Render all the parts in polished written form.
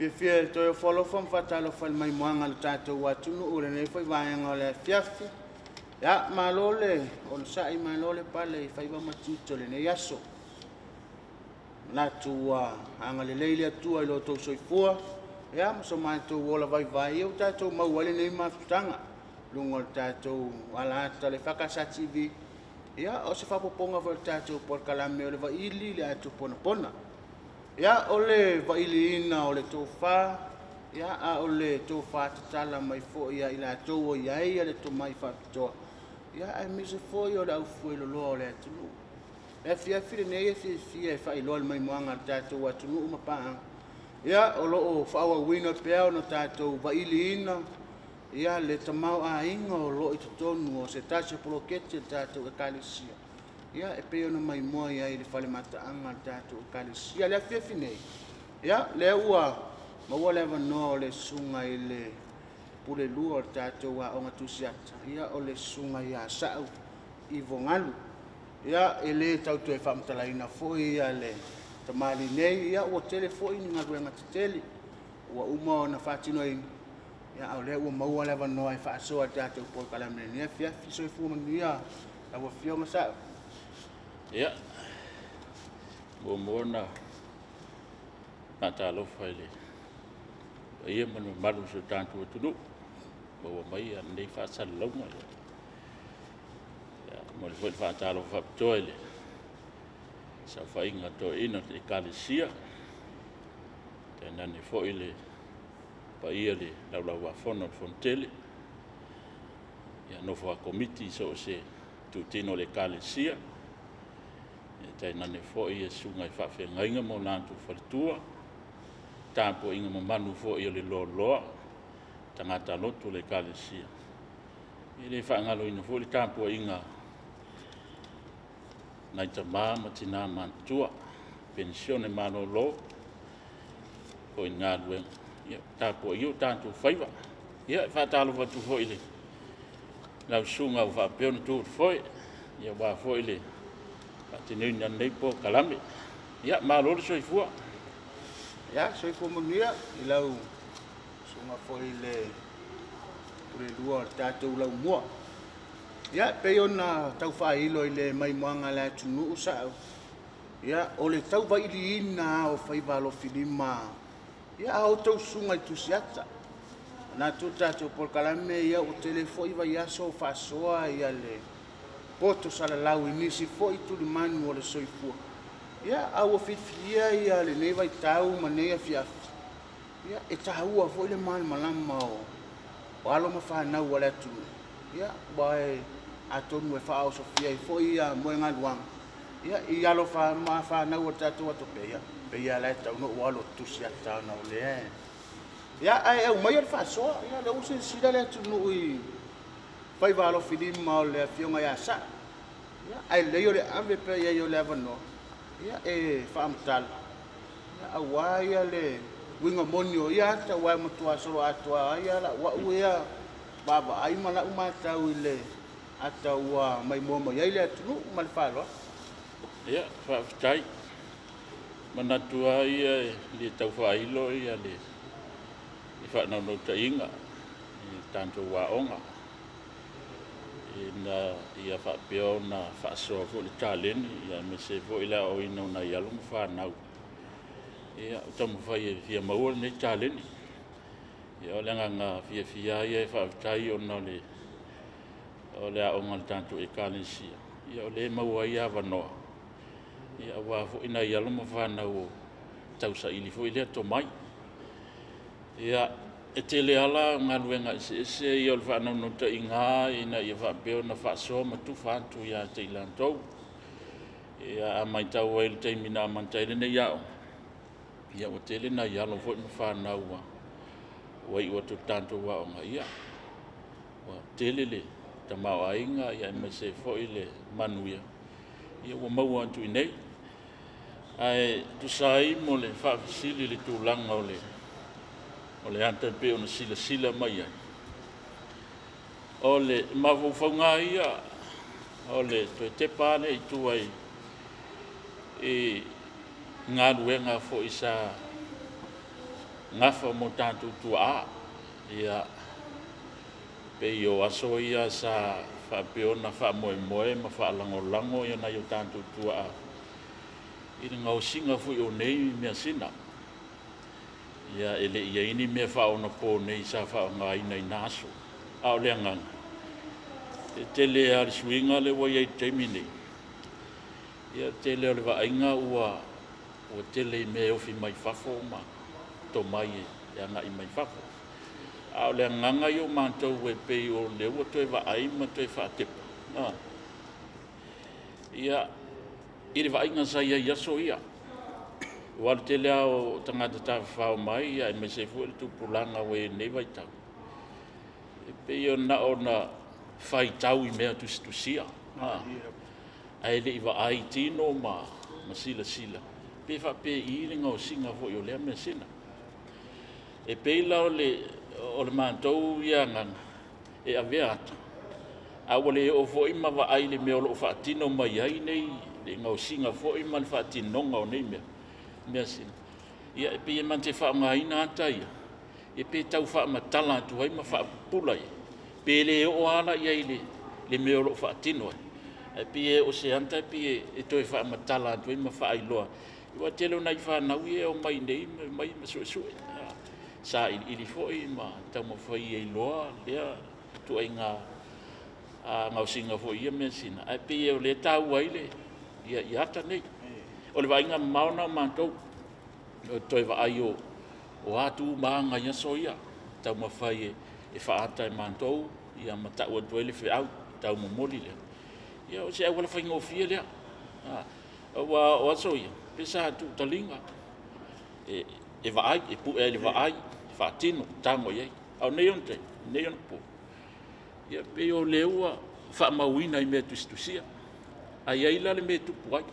Fiafia e toe ofo alofa ma faatalofa i le maimoaga a le tatou atunuu i lenei foi vaega o le afiafi. Ia, malo le onosai, malo le pale i faiva ma tiute o lenei aso. Manatu ua agalelei le Atua i lo outou soifua ia ma so matou ola vaivai ia ua tatou maua ai lenei mafutaga i luga o le tatou alaata o le EFKS TV. Ia, o se faaopoopoga foi o le tatou polokalame o le Vaili i le Ato Ponapona. Ia, o le vailiina o le tofa, ia, a o le tofa tatala mai foi ia i latou o i ai le tomai faapitoa, ia, aemaise foi o le aufueloloa o le atunuu. O le afiafi lenei e fiafia e faailoa i le maimoaga a le tatou atunuu ma paaga, ia, o lo o faaauauina pea ona tatou vailiina ia le tamaoaiga o lo o i totonu o se tasi o poloketi a le tatou Ekalesia, ia e pei ona maimoa i ai i le fale mataaga a le tatou Ekalesia. I le afiafi nei, ia, lea ua maua le avanoa o le susuga i le Pule Lua o le tatou Aoga Tusiata, ia o le susuga ia Sa'u Ivo Galu. Ia, e le tau toe faamatalaina foi le tamalii nei, ia ua tele foi ni galuega tetele ua uma ona faatinoina, ia, a o lea ua maua le avanoa e faasoa i le tatou polokalame i lenei afiafi. Soifua manuia lau Afioga Sa'u. Ia, muamua ona faatalofa i le paia ma le mamalu o si o tatou atunuu ua maua mai lenei faasalalauga. E momoli foi le faatalofa faapitoa i le saofaiga a toeaiina o Ekalesia, tainane foi le paia i le Laulau-a-Fono a le Fonotele, nofo a Komiti i so o se itutino o le Ekalesia, tainane foi susuga i faafeagaiga ma o latou faletua, le tapuaiga mamalu foi a le loaloa, tagata lotu o le Ekalesia. E le faagaloina foi le tapuaiga a nai tama ma tina matutua, penisione malolo foi i galuega, ia tapuai ia o tatou faiva. Ia, e faatalofa atu foi i lau susuga ua faapea ona tu i le foe aua foi le faatinoina o lenei polokalame. Ia, malo le soifua. Ia, soifua manuia i lau susuga foi i le Pule Lua o le tatou Laumua. Ia, e pei ona tau faailo i le maimoaga a le atunuu Sa'u, ia, o le tau vailiina lava o faiva alofilima ia a outou susuga i tusiata. Manatu le tatou polokalame, ia ua tele foi vaiaso o faasoa le poto salalau i nisi foi tulimanu o le soifua, ia, a ua filifilia ia lenei vaitau ma nei afiafi, ia, e taua foi le malamalama o alo ma fanau a le atunuu, ia, aua atonu e faaosofia ai foi moegaluaga i alo ma fanau a le tatou atunuu. Ia, pei lava la e tatau ona ou alu ou te tusi ata ona o lea e... Ia, ae aumaia le faasoa. Ia, o lea ua silasila le atunuu i faiva alofilima o le afioga ia Sa'u. Ia, ae lelei o le ave pea i ai o le avanoa e faamatala aua le uiga moni o ia ata, aua e matua soloatoa ai lava lau au ia vaavaai ma lau matau i le ata ua maimoa mai ai le atunuu. Ma le faaaloalo. Ia, faafetai. Manatu lava ia e le tau faailo le faanaunautaiga i le tatou aoga ina ia faapea ona faasoa foi le taleni aemaise ai foi le aoaoina o nai alo ma fanau o taumafai e fia maua lenei taleni. Ia, o le agaga fiafia lava ia e faafetai ona o le aoga a le tatou Ekalesia, o lea e maua ai avanoa aua foi nai alo ma fanau o tausaili foi lea tomai. Ia, e tele lava la galuega eseese ia, o le faanaunautaiga lava ina ia faapea ona faasoa ma tufa atu ia te i latou. Ia, a matau i ai i le taimi na amata ai lenei aoga, ia ua tele nai alo foi ma fanau ua iu atu i le tatou aoga, ia ua tele le tamaoaiga aemaise ai foi le manuia ua maua atu i inei. Ae tusa ai mo le faafesili i le tulaga o le ata e pei ona silasila mai ai, o le mafaufauga lava ia o le toe tepa lava lea i tua i galuega foi sa gafa mo tatou tuaa. Ia, pei o aso ia sa faapea ona faamoemoe ma faalagolago ia nai o tatou tuaa i le gaosiga foi o nei measina. Ia, e le i i ai ni mea faaonaponei sa faaaogaina i na aso. A o le agaga, e tele lava le suiga lea ua i ai i le taimi nei, ia, o le tele o le vaaiga ua tele i mea e ofi mai fafo ma tomai e agai mai fafo. A o le agaga ia o matou e pei o lea ua toe vaai ma toe faatepa, ia, i le vaaiga sa i ai i aso ia. Aua o le tele lava o tagata tafafao mai aemaise ai foi le tupulaga ua i ai i lenei vaitau, e pei na ona faitau i mea tusitusia, ae le i vaai tino ma silasila pe faapei le gaosiga foi o lea measina. E pei la o le matou ia agaga e avea ata, a ua le oo foi ma vaai i le mea o lo o faatino mai ai nei le gaosiga foi ma le faatinoga o nei measina. Ia e pei e matou te faaaogaina ata ia, e pe tau faamatala atu ai ma faapupula ai, pe le oo lava la i ai i le mea o lo o faatino ai, ae pei o se ata e pei e toe faamatala atu ai ma faailoa. Aua o le tele o nai fanau ia e omai i inei ma omai ma suesue, sailiili foi ma taumafai e iloa lea ituaiga gaosiga foi o ia measina, ae pei o lea e taua ai ata nei. O le vaaiga mamao lena o matou, o le toe vaai o a tu ma aga i aso ia, taumafai e faaata e matou ma tau atu ai le feau taumomoli lea. Ia o se auala faigofie lea, aua o aso ia, pei sa tuu taliga, e vaai, e pue lava i le vaai, faatino, tago i ai. A o nei ona taimi, nei ona po, ia pei o lea ua faamauina i mea tusitusia, ae i ai la le mea e tupu ai.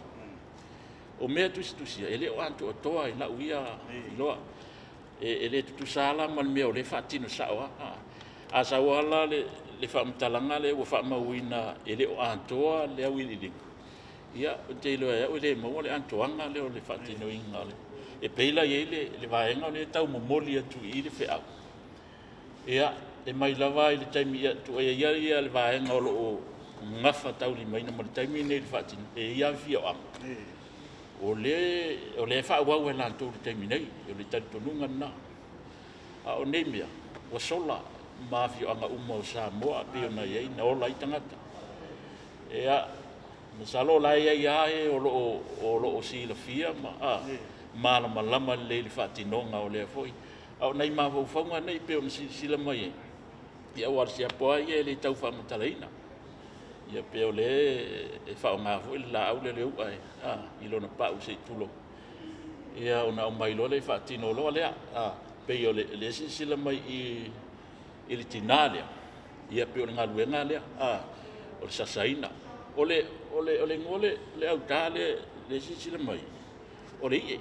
O mea tusitusia, e le o atoatoa i lau ia iloa. E le tutusa lava la ma le mea o lea e faatino sao lava. A sau lava la le faamatalaga lea ua faamauina e le o atoa le auiliiliga, ia ou te iloa e au e le maua le atoaga lea o le faatinoina. E pei la e i ai le vaega lea e tau momoli atu i i le feau, ia, e mai lava i le taimi, ia tuu ia i ai le vaega o lo o gafataulimaina ma le taimi lenei i le faatinoga, e i ai lava afioaga o lea e faaauau e latou i le taimi nei, o le talitonuga lena. A o nei mea, ua sola ma afioaga uma o Samoa pei ona i ai, na ola ai tagata. Ia, masalo o la e i ai lava e o lo o silafia ma malamalama lelei i le faatinoga o lea foi. A o nai mafaufauga nei pei ona silasila mai ai, ia aua o le siapo lava ia e le tau faamatalaina. Ia pei o lea e faaaoga foi le laau lea o le u'a i lona pau se i tulou, ia ona aumai loa lea faatino loa lea. Pei o lea e silasila mai i le tina lea, ia pei o le galuega lea, o le sasaina. O le igoa o le autā lea e silasila mai, o le i'e.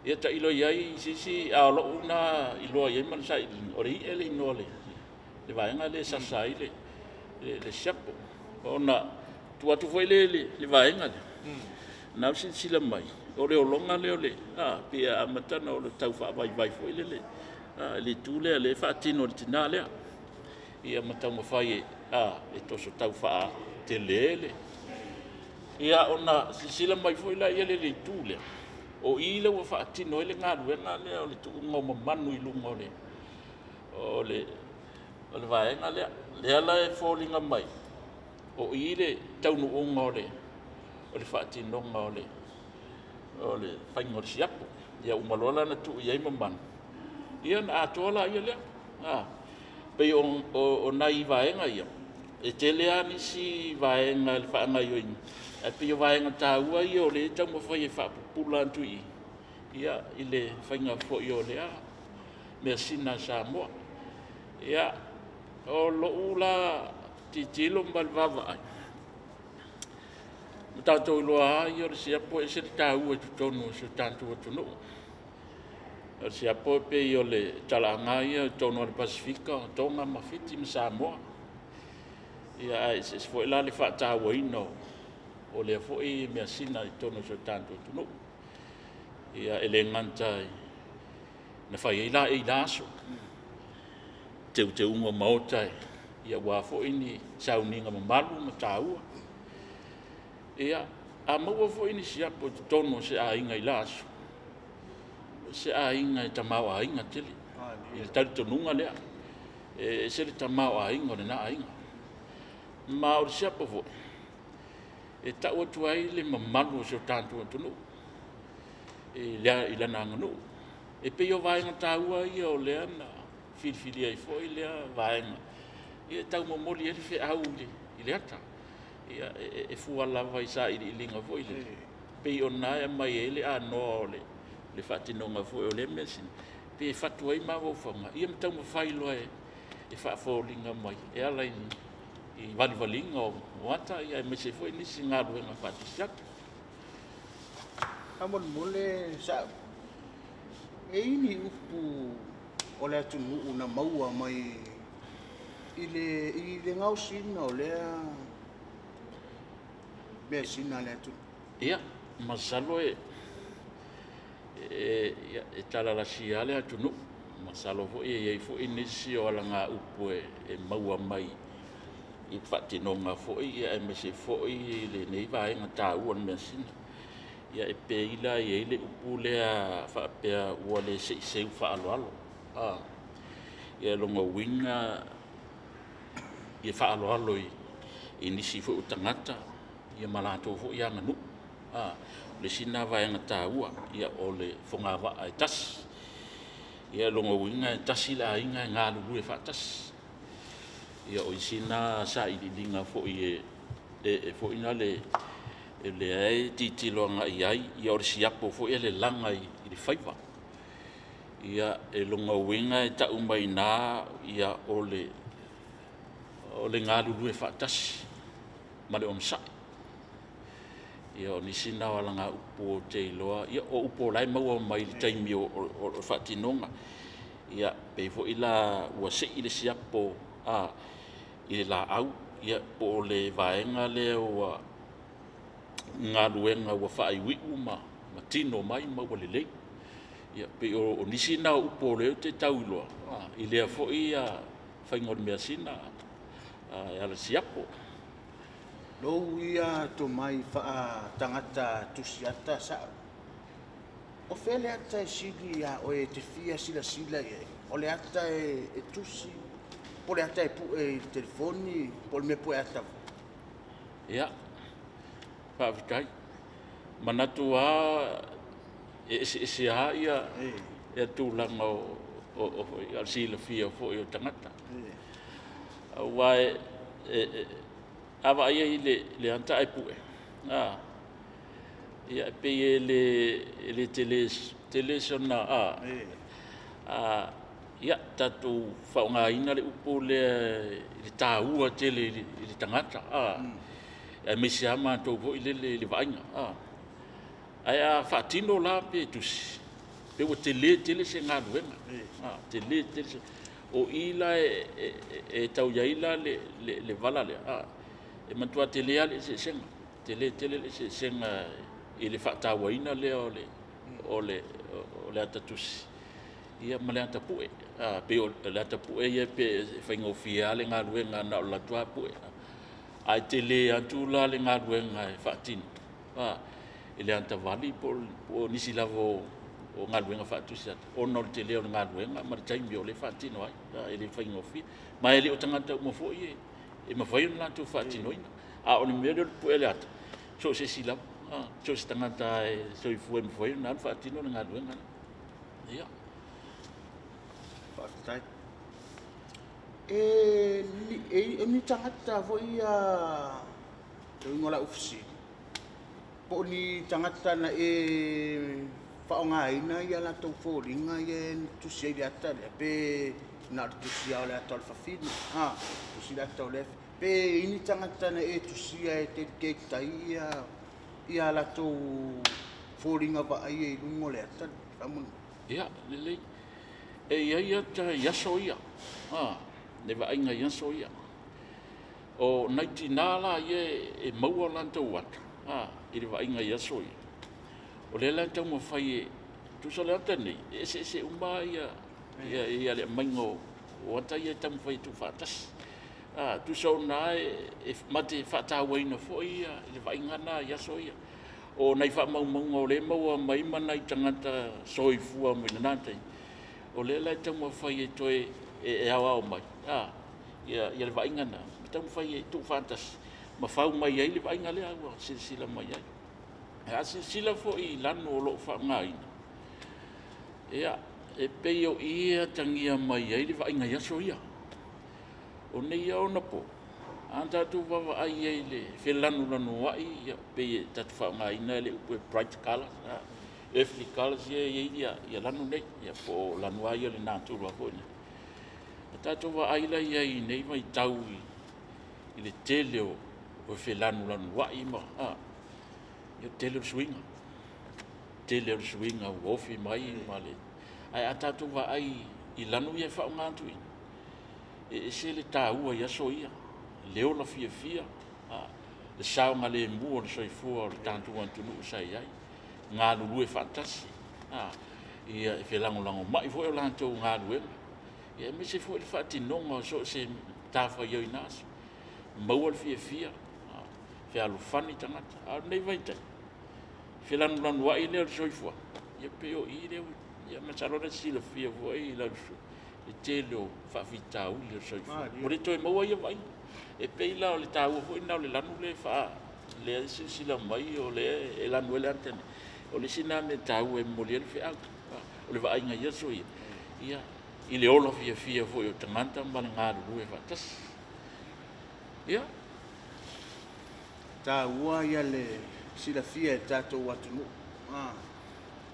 Ia tailo i ai i se isi, a o lou lena iloa i ai ma le sailiiliga, o le i'e le igoa o le vaega lea e sasa ai le siapo. Ona tuu atu foi lea i le vaega lea, na ua silasila mai, o le ologa lea o le, pei e amata ona tau faavaivai foi lele i le itu lea e faatino e le tina lea. Ia ma taumafai e toso tau faatele le... Ia ona silasila mai foi lea i le itu lea, o i lea ua faatino ai le galuega lea o le tuuga o mamanu i luga o le vaega lea. Lea la e foliga mai, o i le taunuuga o le faatinoga o le faiga o le siapo. Ia uma loa la ona tuu i ai mamanu, ia ona atoa laia lea. Pei o nai vaega ia, e tele lava nisi vaega i le faagaoioiga, ae pei o vaega taua ia o lea e taumafai e faapupula atu i i, ia, i le faiga foi o lea measina a Samoa. Ia, o lou la tilotilo ma le vaavaai, ua tatou iloa lava o le siapo e ese le taua i totonu o si o tatou atunuu. O le siapo e pei o le talaaga lava ia i totonu o le Pasefika, o Toga ma Fiti ma Samoa. Ia ae eseese foi la le faatauaina o lea foi measina i totonu o si o tatou atunuu. Ia e le gata na fai ai laei i la aso. Teuteuga o maota ia aua foi ni sauniga mamalu ma taua. Ia, a maua foi ni siapo i totonu o se aiga i la aso, o se aiga e tamaoaiga tele. I le talitonuga lea, e ese le tamaoaiga o lena aiga. Ma o le siapo foi, e tau atu ai le mamalu o si o tatou atunuu i lana aganuu. E pei o vaega taua ia o lea na filifilia ai foi lea vaega, ia e tau momoli ai le feau i le ata. Ia, e fua lava i sailiiliga foi lele, pei o lena e aumai ai le anoa o le faatinoga foi o lea measina, pei e fatu ai mafaufauga, ia ma taumafai loa e faafoliga mai e ala i valivaliga o ata, aemaise foi nisi galuega faatusi ata. Faamolemole Sauu, e i ai ni upu o le atunuu na maua mai i le gaosiina o lea measina a le atunuu? Ia, masalo e talalasi lava le atunuu. Masalo foi e i ai foi nisi o alagaupu e maua mai i faatinoga foi aemaise foi lenei vaega taua o le measina. Ia e pei la e i ai le upu lea faapea ua le seiseu faaaloalo. Ia o lona uiga ia faaaloalo i nisi foi o tagata ma latou foi aganuu. O le isi lena vaega taua, o le fogavaa e tasi. Ia o lona uiga e tasi le aiga e galulue faatasi. Ia o isi na sailiiliga foi e foi na le lea e tilotilo agai i ai, ia o le siapo foi e lelaga i le faiva. Ia o lona uiga e tau mai i ina o le galulue faatasi ma le onosai. Ia o nisi na o alagaupu ou te iloa, ia o upu o la e maua mai i le taimi o le faatinoga. Ia pei foi la ua sei le siapo i le laau, ia po o le vaega lea ua galuega ua faaiuiu ma tino mai ma ua lelei. Ia pei o nisi na o upu o lea ou te tau iloa i lea foi faiga o le measina e ala i siapo. Lou ia tomai faa-tagata tusiata Sauu, o fea le ata e sili ia oe e te fia silasila i ai? O le ata e tusi, po o le ata e pue i le telefoni, po o le mea pue ata foi? Ia, faafetai. Manatu lava e eseese lava ia tulaga o le silafia foi o tagata. Aua a vaai i le ata ae pue, ia e pei e le tele sona... Ia, tatou faaaogaina le upu lea i le taua tele i le tagata, aemaise lava matou foi lele i le vaaiga. Ae a faatino la pe tusi, pei ua tele tele se galuega, tele tele se... O i la e tau i ai la le vala lea, e matua tele lava le eseesega, tele tele le eseesega i le faatauaina lea o le ata tusi ma le ata pue. Pei o le ata pue ia pei e faigofie lava le galuega na o le alu atu lava pue, ae tele atu la le galuega e faatino i le atavali po o nisi lava o galuega faatusi ata, ona o le tele o le galuega ma le taimi o lea e faatino ai, e le faigofie. Ma e le o tagata uma foi e mafai ona latou faatinoina. A o le mea lea o le pue o le ata, so o se isi lava, so o se tagata e soifua e mafai ona alu faatino le galuega lea. Ia. Faafetai. E ni tagata foi ia, le uiga o lau fesili, po o ni tagata na e faaaogaina ia latou foliga ia e tusi ai le ata lea, pe na o le tusi lava o le ata o le fafine, tusi le ata o lea, pe i ai ni tagata na e tusia e dedicate ai ia latou foliga vaaia i luga o le ata lea? Faamolemole. Ia, lelei. E i ai ata i aso ia, le vaaiga i aso ia. O nai tina la ia e maua latou ata i le vaaiga i aso ia, o lea la e taumafai Tusa o le ata lenei, e eseese uma ia ia le aumaiga o ata ia e taumafai e tuufaatasi. Tusa ona e ma te faatauaina foi ia le vaaiga na i aso ia. O nai faamaumauga o lea e maua mai ma nai tagata soifua mai lena taimi, o lea la e taumafai e toe e aoao mai ia le vaaiga na, e taumafai e tuufaatasi ma fau mai ai le vaaiga lea ua silasila mai ai. A silasila foi i lanu o lo o faaaogaina, ia, e pei o i e atagia mai ai le vaaiga i aso ia. O nei ona po, a tatou vaavaai ai i le felanulanuai, ia, pei e tatou faaaogaina le upu e bright colors, earthly colors ia e i ai ia lanu nei, ia, po o lanu lava ia o le natura foi nei. A tatou vaai la i ai i nei vaitau i le tele o felanulanuai ma ia, tele o le suiga, tele o le suiga ua ofi mai ma le. Ae a tatou vaai i lanu ia e faaaoga atu e ese le taua i aso ia, le ola fiafia, le saogalemu o le soifua o le tatou atunuu sa i ai, galulue faatasi, ia, e felagolagomai foi o latou galuega, ia, aemaise foi le faatinoga o so o se matafaioi i na aso, maua le fiafia, fealofani tagata. A o lenei vaitaimi, felanulanuai lea o le soifuaga, ia pei o i lea, ia masalo o la e silafia foi i lau le tele o faafitauli o le soifua. Ua le toe maua ia vaaiga. E pei la o le taua foi lena o le lanu lea lea e silasila mai o lea e lanu ai le ata nei. O le isi lena mea taua e momoli ai le feau, o le vaaiga i aso ia, ia, i le ola fiafia foi o tagata ma le galulue faatasi. Ia. Taua ia le silafia e tatou atunuu,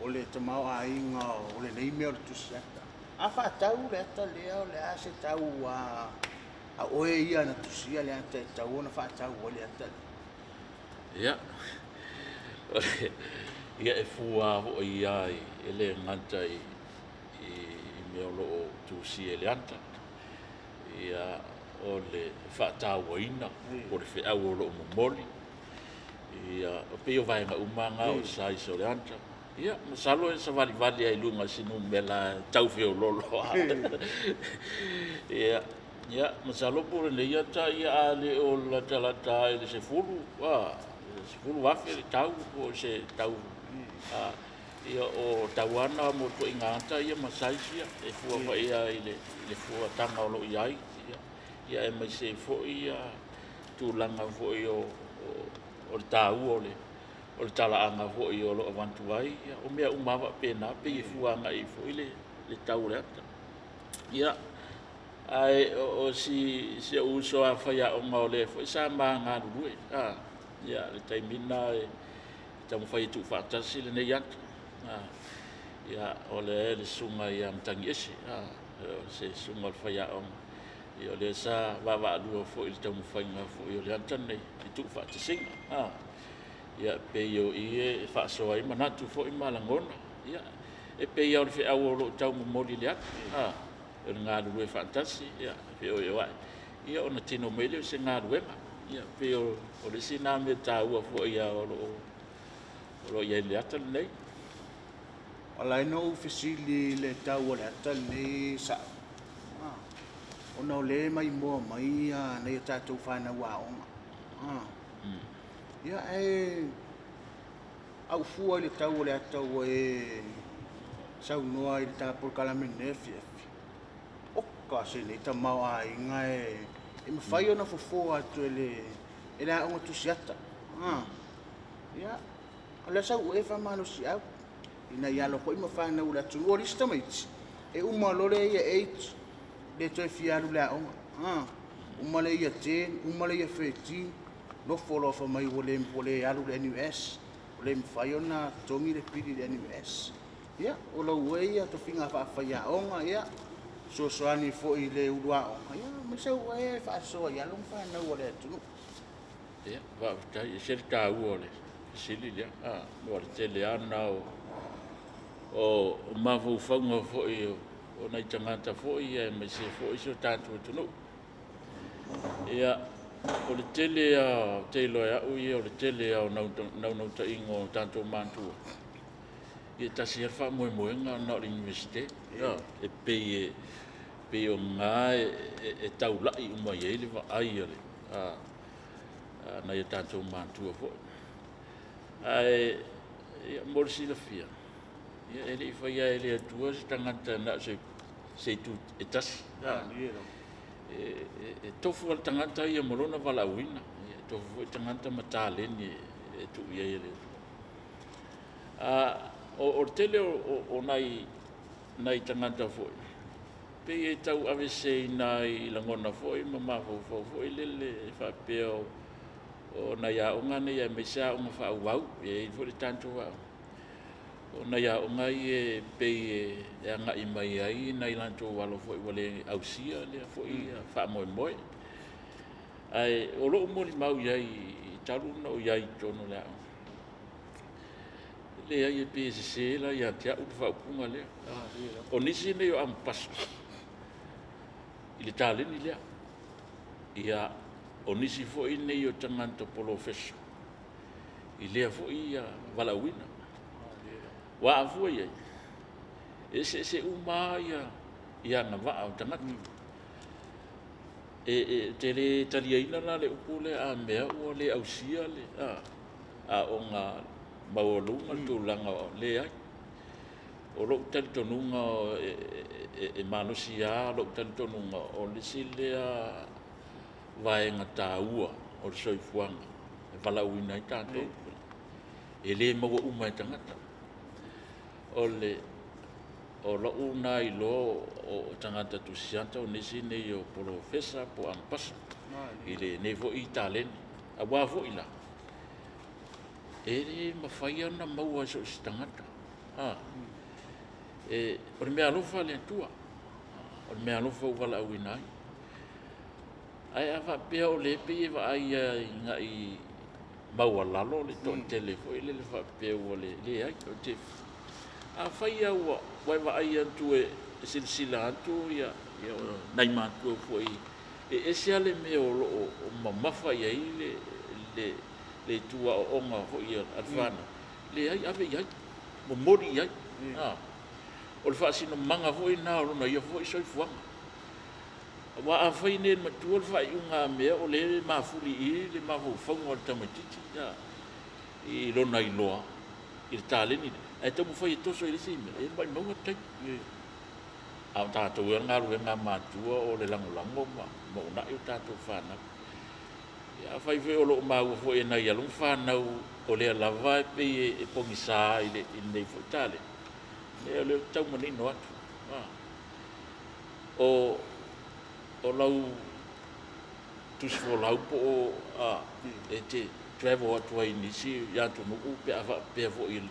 o le tamaoaiga o lenei mea o le tusi ata. A faatau le ata lea, o le a se tau a oe ia na tusia le ata e tatau ona faatau ai le ata lea? Ia, ia e fua foi ia e le gata i mea o lo o tusia i le ata, ia, o le faatauaina o le feau o lo o momoli, ia, o pei o vaega uma na o size o le ata. Ia, masalo e savalivali ai i luga o se numera tau feololo. Ia, ia, masalo po o lenei ata, ia, a le o latalata i le 10, 10,000 le tau, po o se tau, ia, o tau ana mo ituaiga ata ia ma size ia, e fua foi i le fuataga o lo o i ai, ia, aemaise foi ia tulaga foi o le taua o le talaaga foi o lo o avatu ai, ia, o mea uma lava faapena, pei e fua agai foi le tau o le ata. Ia, ae o si ou uso a faiaoga o lea foi sa ma galulue, ia, le taimi lena e taumafai e tuufaatasi lenei ata, ia, o lea le susuga ia Matagiese, o se susuga o le faiaoga, ia, o lea sa vaavaalua foi i le taumafaiga foi o le ata lenei i tuufaatasiga. Ia, pei o i e faasoa ai manatu foi ma lagona, ia, e pei lava o le feau o lo o tau momoli i le ata, o le galulue faatasi, ia, feoeoeai, ia, ona tino mai lea o se galuega. Ia, pei o le isi lena mea taua foi o lo o i ai i le ata lenei. O la e na ou fesili i le tau o le ata lenei sao, ona o lea e maimoa mai nei o tatou fanau aoga. Ia, e au fua i le tau o le ata ua e saunoa i le polokalame lenei afiafi. Oka se nei tamaoaiga e mafai ona fofoa atu e le aoga tusiata. Ia, o lea sau e faamalosiau ina ia alo foi ma fanau o le atunuu. O le isi tamaiti, e uma loa le ia 8, le toe fia alu i le aoga. Uma le ia 10, uma le ia 13, nofo loa fa mai ua le alu le NUS, ua le mafai ona totogi le pili i le NUS. Ia, o lau e ia tofiga faafaiaoga, ia, fesoasoani foi i le ulu aoga, ia, mai sau e faasoa i alo ma fanau o le atunuu. Ia, faafetai, e ese le taua o le fesili lea. O le tele lava na o mafaufauga foi o nai tagata foi, aemaise foi si o tatou atunuu. Ia, o le tele lava, ou te iloa e au ia, o le tele lava o naunautaiga o tatou matua. Ia e tasi lava le faamoemoega na o le Iunivesite, e pei e o lena e taulai uma i ai le vaai a nai o tatou matua foi. Ae mo le silafia, e le i faia e le Atua se tagata na o se itu e tasi. E tofu lava le tagata ia ma lona valaauina, e tofu foi le tagata ma taleni e tuu i ai e le Atua. O le tele o nai tagata foi, pei e tau aveseseina ai i lagona foi ma mafaufau foi lele e faapea o nai aoga nei aemaise aoga faaauau, e i ai foi le tatou aoga, o nai aoga ia e pei e agai mai ai nai latou alo foi ua le ausia lea foi faamoemoe. Ae o lou molimau i ai talu ona ou i ai i totonu o le aoga, e leai e pei e sese la ia te au le faaupuga lea. O nisi nei o amupasa i le taleni lea. Ia, o nisi foi nei o tagata polofesa i lea foi valaauina. Aua a fua i ai, e eseese uma lava agavaa o tagata. E te le taliaina la le upu lea a mea ua le ausia le aoga maualuga le tulaga, leai. O lou talitonuga e malosi lava lou talitonuga o le isi lea vaega taua o le soifuaga e valaauina ai tatou, e le maua uma e tagata. O lou lena iloa o tagata tusi ata o nisi nei o polofesa po o amupasa i lenei foi taleni. Aua foi la, e le mafai ona maua e so o se tagata. O le meaalofa a le Atua, o le meaalofa ua valaauina ai. Ae a faapea o lea e pei e vaai agai maualalo le toatele foi lele faapea ua leai. Afai lava ua e vaai atu e silasila atu nai matua foi, e ese lava le mea o lo o mamafa i ai le itu aoaoga foi a le fanau, leai, ave i ai, momoli i ai. O le faasinomaga foi lena o lona ia foi soifuaga. Aua afai nei e le matua le faaiuga a mea o lea e mafuli i i le mafaufauga o le tamaitiiti i lona iloa i le taleni lea, ae taumafai e toso i le isi mea, e maumau le taimi. A o tatou ia o le galuega a matua o le lagolago ma uunai o tatou fanau. Ia afai foi o lo o maua foi e nai alo ma fanau o lea lava e pei e pogisa i lenei foi taleni, o lea ou te tau manino atu. O lau tusifolau po o e te travel atu ai i nisi atunuu pe a faapea foi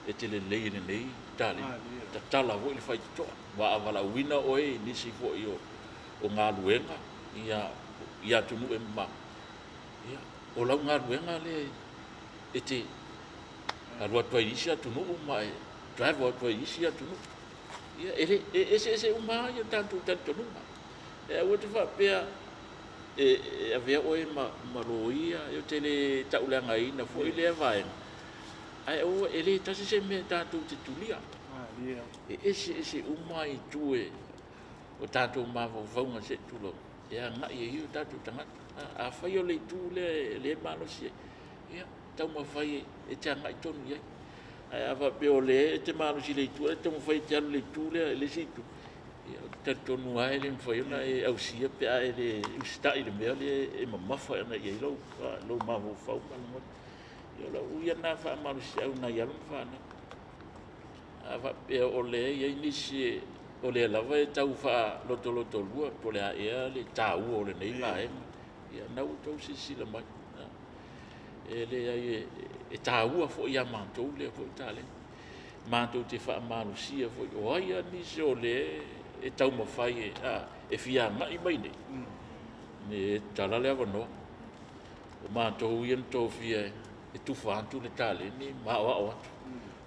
e te lelei i lenei taleni, tatala foi le faitotoa. Aua a valaauina oe i nisi foi o galuega i atunuu e mamao, ia, o lau galuega lea e te alu atu ai i isi atunuu ma e travel atu ai i isi atunuu. Ia, e eseese uma lava o tatou talitonuga. E aua te faapea e avea oe ma loia, ou te le tauleagaina foi lea vaega, ae aua e le tasi se mea tatou te tulia. E eseese uma itu o tatou mafaufauga se i tulou, e agai ai o tatou tagata. Afai o le itu lea e malosi ai, ia taumafai e te agai tonu i ai. Ae a faapea o lea e te malosi i le itu ae taumafai e te alu i le itu lea, le isi itu, ia ou te talitonu lava e le mafai ona e ausia pe a e le usitai i le mea lea e mamafa i ai lou mafaufau ma lagona. Ia o lau ia lena faamalosiau i nai alo ma fanau. A faapea o lea e i ai nisi o lea lava e tau faalotolotolua po o le a ea le taua o lenei vaega, ia lena ua outou silasila mai. E leai, e taua foi ia matou lea foi taleni. Matou te faamalosia foi, o ai lava nisi o lea e taumafai e fia agai mai nei, e tatala le avanoa. O matou ia na tofia e tufa atu le taleni ma aoao atu.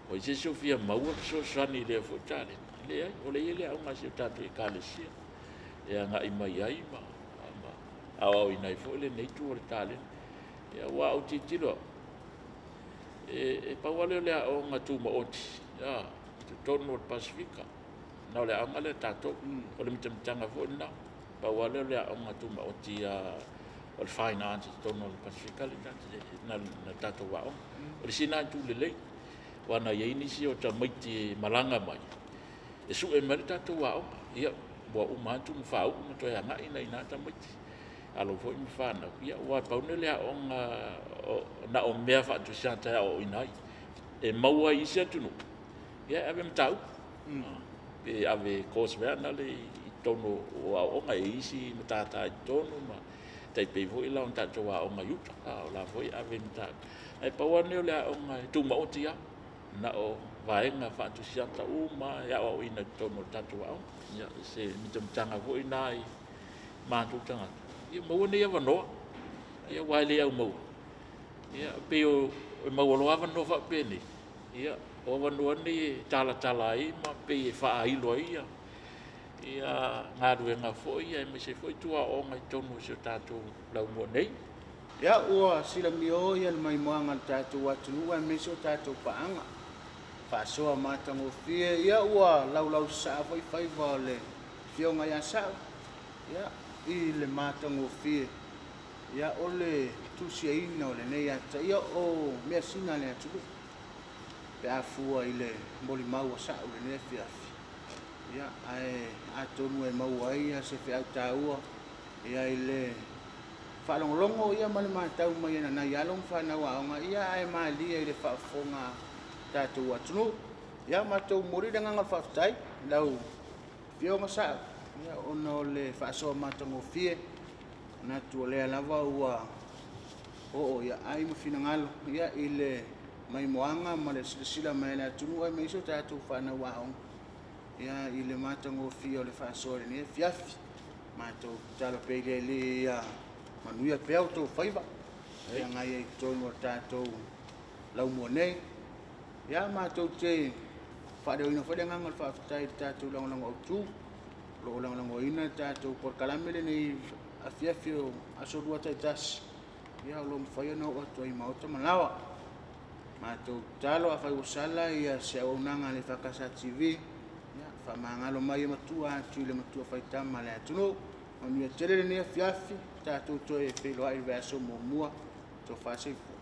O ai se isi o fia maua le fesoasoani i lea foi taleni? Leai, o lea e i ai le aoga a si o tatou Ekalesia e agai mai ai ma aoaoina ai foi lenei itu o le taleni. Aua a ou tilotilo au, e pau lava lea o le aoga tumaoti I totonu o le Pasefika, na o le aoga lea a tatou. O le mitamitaga foi lena. Pau lava lea o le aoga tumaoti o le Fine Arts i totonu o le Pasefika na o le tatou aoga. O le isi lena itu lelei, aua na i ai nisi o tamaiti e malaga mai, e sue mai le tatou aoga. Ia, ua uma atu ma faauu ma toe agai nai ina tamaiti, alo foi ma fanau. Ia, aua pau lenei o le aoga na o mea faa-Tusiata e aoaoina ai. E maua i isi atunuu, ia e ave mataupu, pe ave e course i totonu o aoaoga. E i ai isi matata i totonu ma tai pei foi la o tatou aoga i uta, o la foi e ave mataupu. Ae pau lava lenei o le aoga e tumaoti lava, na o vaega faa-Tusiata uma e aoaoina i totonu o le tatou aoga. Ia, se mitamitaga foi lena i matou tagata, ia maua nei avanoa, ia aua e le aumaua. Ia, pei e maua loa avanoa faapenei, ia, o avanoa nei e talatala ai ma pei e faailo ai ia galuega foi aemaise foi tuaoaoga i totonu o si o tatou laumua nei. Ia, ua silamio ia le maimoaga a le tatou atunuu aemaise o tatou paaga faasoa matagofie. Ia, ua laulausasaa foi faiva o le afioga ia Sa'o, ia, i le matagofie, ia, o le tusiaina o lenei ata, ia, o measina a le atunuu pe a fua i le molimau a Sa'o i lenei afiafi. Ia, ae atonu e maua ai se feau taua, ia, i le faalogologo, ia, ma le matau mai a nai alo ma fanau aoga, ia, ae malie i le faafofoga tatou atunuu. Ia, matou momoli le agaga o le faafetai i lau afioga Sa'o, ia, ona o le faasoa matagofie. Manatu o lea lava ua oo i aai ma finagalo, ia, i le maimoaga ma le silasila mai a le atunuu aemaise o tatou fanau aoga, ia, i le matagofie o le faasoa i lenei afiafi. Matou tatalo pea i le Alii ia manuia pea outou faiva feagai ai i totonu o le tatou laumua nei. Ia, matou te faaleoina foi le agaga o le faafetai i le tatou lagolago autu o lo o lagolagoina le tatou polokalame lenei afiafi o aso lua taitasi, ia, o lo o mafai ona oo atu ai i maota ma laoa. Matou tatalo, afai ua sala ia se auaunaga a le EFKS TV, ia, faamagalo mai e matua atu i le matua faitama a le atunuu. Manuia tele lenei afiafi, tatou toe feiloai i le vaiaso muamua. Tofa soifua.